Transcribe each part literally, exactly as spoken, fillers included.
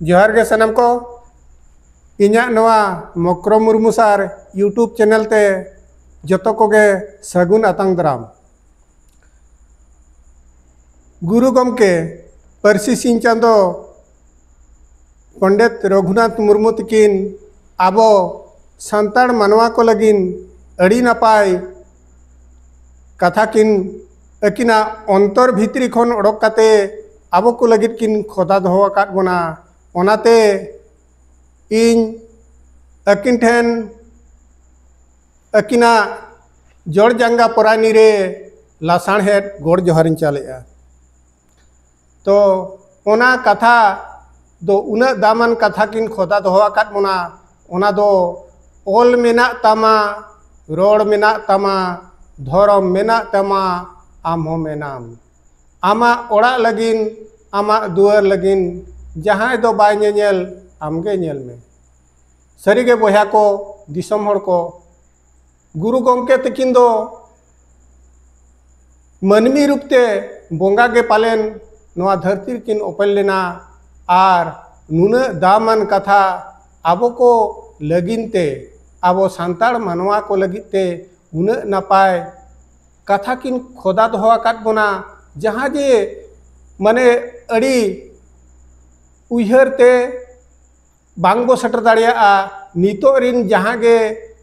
ᱡᱚᱦᱟᱨ ᱜᱮ ᱥᱟᱱᱟᱢ ᱠᱚ᱾ ᱤᱧᱟᱹᱜ ᱱᱚᱣᱟ ᱢᱚᱠᱨᱚ ᱢᱩᱨᱢᱩ ᱥᱟᱨ YouTube ᱪᱮᱱᱮᱞ ᱛᱮ ᱡᱚᱛᱚ ᱠᱚᱜᱮ ᱥᱟᱹᱜᱩᱱ ᱟᱛᱟᱝ ᱫᱟᱨᱟᱢ᱾ ᱜᱩᱨᱩ ᱜᱚᱢᱠᱮ ᱯᱟᱹᱨᱥᱤ ᱥᱤᱧ ᱪᱟᱸᱫᱚ ᱯᱚᱱᱰᱤᱛ ᱨᱚᱜᱷᱩᱱᱟᱛᱷ ᱢᱩᱨᱢᱩ ᱛᱤᱠᱤᱱ ᱟᱵᱚ ᱥᱟᱱᱛᱟᱲ ᱢᱟᱱᱣᱟ ᱠᱚ ᱞᱟᱹᱜᱤᱫ ᱟᱹᱰᱤ ᱱᱟᱯᱟᱭ ᱠᱟᱛᱷᱟ ᱠᱤᱱ ᱟᱹᱠᱤᱱᱟᱜ ᱚᱱᱛᱚᱨ ᱵᱷᱤᱛᱨᱤ ᱠᱷᱚᱱ ᱚᱰᱚᱠ ᱠᱟᱛᱮ ᱟᱵᱚ ᱠᱚ ᱞᱟᱹᱜᱤᱫ ᱠᱤᱱ ᱠᱷᱚᱫᱟ ᱫᱚᱦᱚ ᱟᱠᱟᱫ ᱵᱚᱱᱟ᱾ ᱚᱱᱟᱛᱮ ᱤᱧ ᱟᱹᱠᱤᱱ ᱴᱷᱮᱱ ᱟᱹᱠᱤᱱᱟᱜ ᱡᱚᱲ ᱡᱟᱸᱜᱟ ᱯᱚᱨᱟᱭᱱᱤ ᱨᱮ ᱞᱟᱥᱟᱬᱦᱮᱫ ᱜᱚᱰ ᱡᱚᱦᱟᱨᱤᱧ ᱪᱟᱞᱮᱜᱼᱟ᱾ ᱛᱚ ᱚᱱᱟ ᱠᱟᱛᱷᱟ ᱫᱚ ᱩᱱᱟᱹᱜ ᱫᱟᱢᱟᱱ ᱠᱟᱛᱷᱟ ᱠᱤᱱ ᱠᱷᱚᱫᱟ ᱫᱚᱦᱚ ᱟᱠᱟᱫ ᱵᱚᱱᱟ, ᱚᱱᱟ ᱫᱚ ᱚᱞ ᱢᱮᱱᱟᱜ ᱛᱟᱢᱟ, ᱨᱚᱲ ᱢᱮᱱᱟᱜ ᱛᱟᱢᱟ, ᱫᱷᱚᱨᱚᱢ ᱢᱮᱱᱟᱜ ᱛᱟᱢᱟ, ᱟᱢ ᱦᱚᱸ ᱢᱮᱱᱟᱢ᱾ ᱟᱢᱟᱜ ᱚᱲᱟᱜ ᱞᱟᱹᱜᱤᱫ, ᱟᱢᱟᱜ ᱫᱩᱣᱟᱹᱨ ᱞᱟᱹᱜᱤᱫ ᱡᱟᱦᱟᱸᱭ ᱫᱚ ᱵᱟᱭ ᱧᱮᱧᱮᱞ, ᱟᱢᱜᱮ ᱧᱮᱞ ᱢᱮ᱾ ᱥᱟᱹᱨᱤᱜᱮ ᱵᱚᱭᱦᱟ ᱠᱚ, ᱫᱤᱥᱚᱢ ᱦᱚᱲ ᱠᱚ, ᱜᱩᱨᱩ ᱜᱚᱢᱠᱮ ᱛᱟᱹᱠᱤᱱ ᱫᱚ ᱢᱟᱹᱱᱢᱤ ᱨᱩᱯ ᱛᱮ ᱵᱚᱸᱜᱟ ᱜᱮ ᱯᱟᱞᱮᱱ ᱱᱚᱣᱟ ᱫᱷᱟᱹᱨᱛᱤ ᱨᱮᱠᱤᱱ ᱚᱯᱮᱞ ᱞᱮᱱᱟ᱾ ᱟᱨ ᱱᱩᱱᱟᱹᱜ ᱫᱟᱢᱟᱱ ᱠᱟᱛᱷᱟ ᱟᱵᱚ ᱠᱚ ᱞᱟᱹᱜᱤᱫ ᱛᱮ, ᱟᱵᱚ ᱥᱟᱱᱛᱟᱲ ᱢᱟᱱᱣᱟ ᱠᱚ ᱞᱟᱹᱜᱤᱫ ᱛᱮ ᱩᱱᱟᱹᱜ ᱱᱟᱯᱟᱭ ᱠᱟᱛᱷᱟ ᱠᱤᱱ ᱠᱷᱚᱫᱟ ᱫᱚᱦᱚ ᱟᱠᱟᱫ ᱵᱚᱱᱟ, ᱡᱟᱦᱟᱸ ᱡᱮ ᱢᱟᱱᱮ ᱟᱹᱰᱤ ᱩᱭᱦᱟᱹᱨ ᱛᱮ ᱵᱟᱝ ᱵᱚ ᱥᱮᱴᱮᱨ ᱫᱟᱲᱮᱭᱟᱜᱼᱟ᱾ ᱱᱤᱛᱚᱜ ᱨᱤᱱ ᱡᱟᱦᱟᱸ ᱜᱮ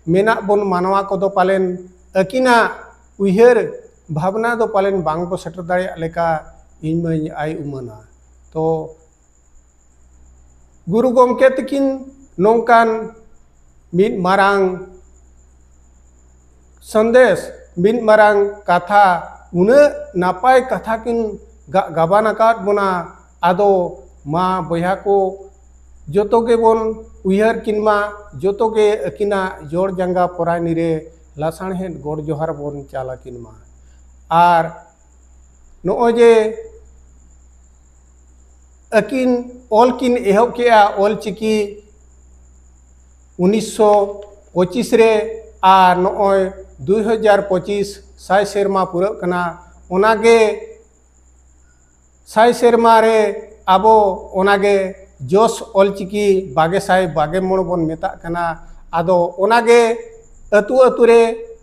ᱢᱮᱱᱟᱜ ᱵᱚᱱ ᱢᱟᱱᱣᱟ ᱠᱚᱫᱚ ᱯᱟᱞᱮᱱ ᱟᱹᱠᱤᱱᱟᱜ ᱩᱭᱦᱟᱹᱨ ᱵᱷᱟᱵᱽᱱᱟ ᱫᱚ ᱯᱟᱞᱮᱱ ᱵᱟᱝ ᱵᱚ ᱥᱮᱴᱮᱨ ᱫᱟᱲᱮᱭᱟᱜ ᱞᱮᱠᱟ ᱤᱧ ᱢᱟᱧ ᱟᱭ ᱩᱢᱟᱹᱱᱟ᱾ ᱛᱚ ᱜᱩᱨᱩ ᱜᱚᱢᱠᱮ ᱛᱟᱹᱠᱤᱱ ᱱᱚᱝᱠᱟᱱ ᱢᱤᱫ ᱢᱟᱨᱟᱝ ᱥᱟᱸᱫᱮᱥ, ᱢᱤᱫ ᱢᱟᱨᱟᱝ ᱠᱟᱛᱷᱟ, ᱩᱱᱟᱹᱜ ᱱᱟᱯᱟᱭ ᱠᱟᱛᱷᱟ ᱠᱤᱱ ᱜᱟ-, ᱜᱟᱵᱟᱱ ᱟᱠᱟᱫ ᱵᱚᱱᱟ᱾ ᱟᱫᱚ ᱢᱟ ᱵᱚᱭᱦᱟ ᱠᱚ, ᱡᱚᱛᱚ ᱜᱮᱵᱚᱱ ᱩᱭᱦᱟᱹᱨ ᱠᱤᱱ ᱢᱟ, ᱡᱚᱛᱚ ᱜᱮ ᱟᱹᱠᱤᱱᱟᱜ ᱡᱚᱲ ᱡᱟᱸᱜᱟ ᱯᱚᱨᱟᱭᱱᱤ ᱨᱮ ᱞᱟᱥᱟᱬᱦᱮᱫ ᱜᱚᱰ ᱡᱚᱦᱟᱨ ᱵᱚᱱ ᱪᱟᱞ ᱟᱹᱠᱤᱱ ᱢᱟ᱾ ᱟᱨ ᱱᱚᱜᱼᱚᱭ ᱡᱮ ᱟᱹᱠᱤᱱ ᱚᱞ ᱠᱤᱱ ᱮᱦᱚᱵ ᱠᱮᱜᱼᱟ, ᱚᱞ ᱪᱤᱠᱤ ᱩᱱᱤᱥᱥᱚ ᱯᱚᱸᱪᱤᱥ ᱨᱮ, ᱟᱨ ᱱᱚᱜᱼᱚᱭ ᱫᱩᱭ ᱦᱟᱡᱟᱨ ᱯᱚᱸᱪᱤᱥ ᱥᱟᱭ ᱥᱮᱨᱢᱟ ᱯᱩᱨᱟᱹᱜ ᱠᱟᱱᱟ᱾ ᱚᱱᱟᱜᱮ ᱥᱟᱭ ᱥᱮᱨᱢᱟ ᱨᱮ ᱟᱵᱚ ᱚᱱᱟᱜᱮ ᱡᱚᱥ ᱚᱞᱪᱤᱠᱤ ᱵᱟᱜᱮ ᱥᱟᱭ ᱵᱟᱜᱮ ᱢᱚᱬ ᱵᱚᱱ ᱢᱮᱛᱟᱜ ᱠᱟᱱᱟ᱾ ᱟᱫᱚ ᱚᱱᱟᱜᱮ ᱟᱹᱛᱩ ᱟᱹᱛᱩ ᱨᱮ,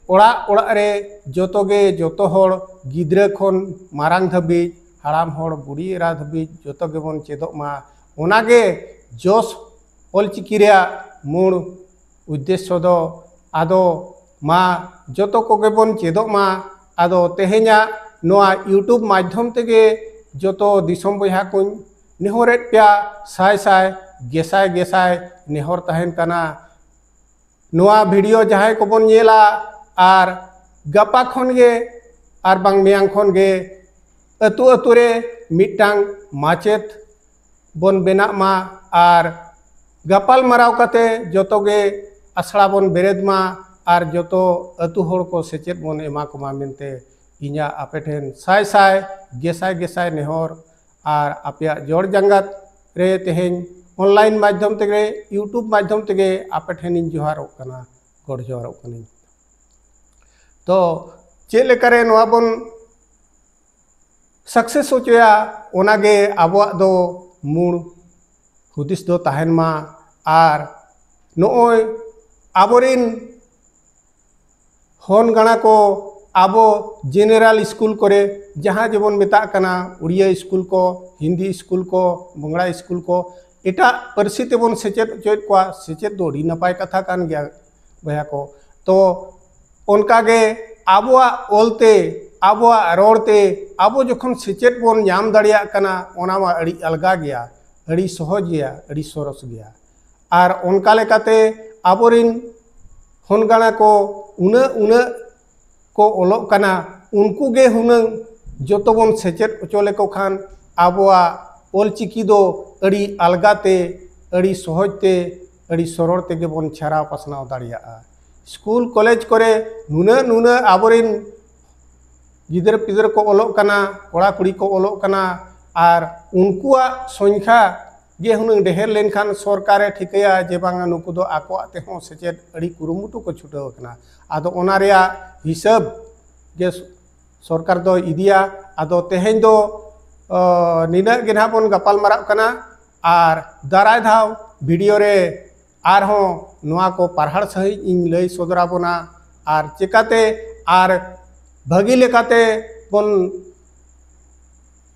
ᱚᱲᱟᱜ ᱚᱲᱟᱜ ᱨᱮ ᱡᱚᱛᱚ ᱜᱮ, ᱡᱚᱛᱚ ᱦᱚᱲ, ᱜᱤᱫᱽᱨᱟᱹ ᱠᱷᱚᱱ ᱢᱟᱨᱟᱝ ᱫᱷᱟᱹᱵᱤᱡ, ᱦᱟᱲᱟᱢ ᱦᱚᱲ, ᱵᱩᱲᱦᱤ ᱮᱨᱟ ᱫᱷᱟᱹᱵᱤᱡ ᱡᱚᱛᱚ ᱜᱮᱵᱚᱱ ᱪᱮᱫᱚᱜ ᱢᱟ᱾ ᱚᱱᱟᱜᱮ ᱡᱚᱥ ᱚᱞᱪᱤᱠᱤ ᱨᱮᱭᱟᱜ ᱢᱩᱲ ᱩᱫᱽᱫᱮᱥᱥᱚ ᱫᱚ᱾ ᱟᱫᱚ ᱢᱟ ᱡᱚᱛᱚ ᱠᱚᱜᱮ ᱵᱚᱱ ᱪᱮᱫᱚᱜ ᱢᱟ᱾ ᱟᱫᱚ ᱛᱮᱦᱮᱧᱟᱜ ᱱᱚᱣᱟ YouTube ᱢᱟᱫᱽᱫᱷᱚᱢ ᱛᱮᱜᱮ ᱡᱚᱛᱚ ᱫᱤᱥᱚᱢ ᱵᱚᱭᱦᱟ ᱠᱚᱧ ᱱᱮᱦᱚᱨᱮᱫ ᱯᱮᱭᱟ, ᱥᱟᱭ ᱥᱟᱭ ᱜᱮᱥᱟᱭ ᱜᱮᱥᱟᱭ ᱱᱮᱦᱚᱨ ᱛᱟᱦᱮᱱ ᱠᱟᱱᱟ᱾ ᱱᱚᱣᱟ ᱵᱷᱤᱰᱤᱭᱳ ᱡᱟᱦᱟᱸᱭ ᱠᱚᱵᱚᱱ ᱧᱮᱞᱟ, ᱟᱨ ᱜᱟᱯᱟ ᱠᱷᱚᱱ ᱜᱮ ᱟᱨ ᱵᱟᱝ ᱢᱮᱭᱟᱝ ᱠᱷᱚᱱ ᱜᱮ ᱟᱹᱛᱩ ᱟᱹᱛᱩ ᱨᱮ ᱢᱤᱫᱴᱟᱝ ᱢᱟᱪᱮᱫ ᱵᱚᱱ ᱵᱮᱱᱟᱜ ᱢᱟ, ᱟᱨ ᱜᱟᱯᱟᱞ ᱢᱟᱨᱟᱣ ᱠᱟᱛᱮ ᱡᱚᱛᱚ ᱜᱮ ᱟᱥᱲᱟ ᱵᱚᱱ ᱵᱮᱨᱮᱫ ᱢᱟ, ᱟᱨ ᱡᱚᱛᱚ ᱟᱹᱛᱩ ᱦᱚᱲ ᱠᱚ ᱥᱮᱪᱮᱫ ᱵᱚᱱ ᱮᱢᱟ ᱠᱚᱢᱟ ᱢᱮᱱᱛᱮ ᱤᱧᱟᱹᱜ ᱟᱯᱮ ᱴᱷᱮᱱ ᱥᱟᱭ ᱥᱟᱭ ᱜᱮᱥᱟᱭ ᱜᱮᱥᱟᱭ ᱱᱮᱦᱚᱨ᱾ ᱟᱨ ᱟᱯᱮᱭᱟᱜ ᱡᱚᱲ ᱡᱟᱸᱜᱟᱛ ᱨᱮ ᱛᱮᱦᱮᱧ ᱚᱱᱞᱟᱭᱤᱱ ᱢᱟᱫᱽᱫᱷᱚᱢ ᱛᱮᱜᱮ, YouTube ᱢᱟᱫᱽᱫᱷᱚᱢ ᱛᱮᱜᱮ ᱟᱯᱮ ᱴᱷᱮᱱᱤᱧ ᱡᱚᱦᱟᱨᱚᱜ ᱠᱟᱱᱟ, ᱜᱚᱰ ᱡᱚᱦᱟᱨᱚᱜ ᱠᱟᱹᱱᱟᱹᱧ᱾ ᱛᱚ ᱪᱮᱫ ᱞᱮᱠᱟᱨᱮ ᱱᱚᱣᱟ ᱵᱚᱱ ᱥᱟᱠᱥᱮᱥ ᱦᱚᱪᱚᱭᱟ, ᱚᱱᱟᱜᱮ ᱟᱵᱚᱣᱟᱜ ᱫᱚ ᱢᱩᱲ ᱦᱩᱫᱤᱥ ᱫᱚ ᱛᱟᱦᱮᱱ ᱢᱟ᱾ ᱟᱨ ᱱᱚᱜᱼᱚᱭ ᱟᱵᱚᱨᱤᱱ ᱦᱚᱱ ᱜᱟᱬᱟ ᱠᱚ ᱟᱵᱚ ᱡᱮᱱᱟᱨᱮᱞ ᱥᱠᱩᱞ ᱠᱚᱨᱮ, ᱡᱟᱦᱟᱸ ᱡᱮᱵᱚᱱ ᱢᱮᱛᱟᱜ ᱠᱟᱱᱟ ᱩᱲᱤᱭᱟ ᱥᱠᱩᱞ ᱠᱚ, ᱦᱤᱱᱫᱤ ᱥᱠᱩᱞ ᱠᱚ, ᱵᱟᱝᱞᱟ ᱥᱠᱩᱞ ᱠᱚ, ᱮᱴᱟᱜ ᱯᱟᱹᱨᱥᱤ ᱛᱮᱵᱚᱱ ᱥᱮᱪᱮᱫ ᱦᱚᱪᱚᱭᱮᱫ ᱠᱚᱣᱟ᱾ ᱥᱮᱪᱮᱫ ᱫᱚ ᱟᱹᱰᱤ ᱱᱟᱯᱟᱭ ᱠᱟᱛᱷᱟ ᱠᱟᱱ ᱜᱮᱭᱟ ᱵᱚᱭᱦᱟ ᱠᱚ᱾ ᱛᱚ ᱚᱱᱠᱟᱜᱮ ᱟᱵᱚᱣᱟᱜ ᱚᱞᱛᱮ, ᱟᱵᱚᱣᱟᱜ ᱨᱚᱲᱛᱮ ᱟᱵᱚ ᱡᱚᱠᱷᱚᱱ ᱥᱮᱪᱮᱫ ᱵᱚᱱ ᱧᱟᱢ ᱫᱟᱲᱮᱭᱟᱜ ᱠᱟᱱᱟ, ᱚᱱᱟ ᱢᱟ ᱟᱹᱰᱤ ᱟᱞᱜᱟ ᱜᱮᱭᱟ, ᱟᱹᱰᱤ ᱥᱚᱦᱚᱡᱽ ᱜᱮᱭᱟ, ᱟᱹᱰᱤ ᱥᱚᱨᱚᱥ ᱜᱮᱭᱟ᱾ ᱟᱨ ᱚᱱᱠᱟ ᱞᱮᱠᱟᱛᱮ ᱟᱵᱚᱨᱤᱱ ᱦᱚᱱ ᱜᱟᱬᱟ ᱠᱚ ᱩᱱᱟᱹᱜ ᱩᱱᱟᱹᱜ ᱠᱚ ᱚᱞᱚᱜ ᱠᱟᱱᱟ, ᱩᱱᱠᱩ ᱜᱮ ᱦᱩᱱᱟᱹᱝ ᱡᱚᱛᱚ ᱵᱚᱱ ᱥᱮᱪᱮᱫ ᱦᱚᱪᱚ ᱞᱮᱠᱚ ᱠᱷᱟᱱ ᱟᱵᱚᱣᱟᱜ ᱚᱞᱪᱤᱠᱤ ᱫᱚ ᱟᱹᱰᱤ ᱟᱞᱜᱟ ᱛᱮ, ᱟᱹᱰᱤ ᱥᱚᱦᱚᱡᱽ ᱛᱮ, ᱟᱹᱰᱤ ᱥᱚᱨᱚᱲ ᱛᱮᱜᱮ ᱵᱚᱱ ᱪᱷᱟᱨᱟᱣ ᱯᱟᱥᱱᱟᱣ ᱫᱟᱲᱮᱭᱟᱜᱼᱟ᱾ ᱥᱠᱩᱞ ᱠᱚᱞᱮᱡᱽ ᱠᱚᱨᱮ ᱱᱩᱱᱟᱹᱜ ᱱᱩᱱᱟᱹᱜ ᱟᱵᱚᱨᱤᱱ ᱜᱤᱫᱽᱨᱟᱹ ᱯᱤᱫᱽᱨᱟᱹ ᱠᱚ ᱚᱞᱚᱜ ᱠᱟᱱᱟ, ᱠᱚᱲᱟ ᱠᱩᱲᱤ ᱠᱚ ᱚᱞᱚᱜ ᱠᱟᱱᱟ, ᱟᱨ ᱩᱱᱠᱩᱣᱟᱜ ᱥᱚᱝᱠᱷᱟ ᱜᱮ ᱦᱩᱱᱟᱹᱝ ᱰᱷᱮᱨ ᱞᱮᱱᱠᱷᱟᱱ ᱥᱚᱨᱠᱟᱨᱮ ᱴᱷᱤᱠᱟᱹᱭᱟ ᱡᱮ ᱵᱟᱝᱟ ᱱᱩᱠᱩ ᱫᱚ ᱟᱠᱚᱣᱟᱜ ᱛᱮᱦᱚᱸ ᱥᱮᱪᱮᱫ ᱟᱹᱰᱤ ᱠᱩᱨᱩᱢᱩᱴᱩ ᱠᱚ ᱪᱷᱩᱴᱟᱹᱣ ᱟᱠᱟᱱᱟ᱾ ᱟᱫᱚ ᱚᱱᱟ ᱨᱮᱭᱟᱜ ᱦᱤᱥᱟᱹᱵ ᱜᱮ ᱥᱚᱨᱠᱟᱨ ᱫᱚᱭ ᱤᱫᱤᱭᱟ᱾ ᱟᱫᱚ ᱛᱮᱦᱮᱧ ᱫᱚ, ᱚ, ᱱᱤᱱᱟᱹᱜ ᱜᱮ ᱱᱟᱦᱟᱜ ᱵᱚᱱ ᱜᱟᱯᱟᱞ ᱢᱟᱨᱟᱜ ᱠᱟᱱᱟ᱾ ᱟᱨ ᱫᱟᱨᱟᱭ ᱫᱷᱟᱣ ᱵᱷᱤᱰᱤᱭᱳ ᱨᱮ ᱟᱨᱦᱚᱸ ᱱᱚᱣᱟ ᱠᱚ ᱯᱟᱨᱦᱟᱲ ᱥᱟᱺᱦᱤᱡ ᱤᱧ ᱞᱟᱹᱭ ᱥᱚᱫᱚᱨ ᱟᱵᱚᱱᱟ, ᱟᱨ ᱪᱮᱠᱟᱛᱮ ᱟᱨ ᱵᱷᱟᱹᱜᱤ ᱞᱮᱠᱟᱛᱮ ᱵᱚᱱ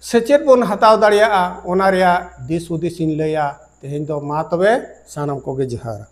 ᱥᱮᱪᱮᱫ ᱵᱚᱱ ᱦᱟᱛᱟᱣ ᱫᱟᱲᱮᱭᱟᱜᱼᱟ, ᱚᱱᱟ ᱨᱮᱭᱟᱜ ᱫᱤᱥ ᱦᱩᱫᱤᱥ ᱤᱧ ᱞᱟᱹᱭᱟ᱾ ᱛᱮᱦᱮᱧ ᱫᱚ ᱢᱟ ᱛᱚᱵᱮ ᱥᱟᱱᱟᱢ ᱠᱚᱜᱮ ᱡᱚᱦᱟᱨ᱾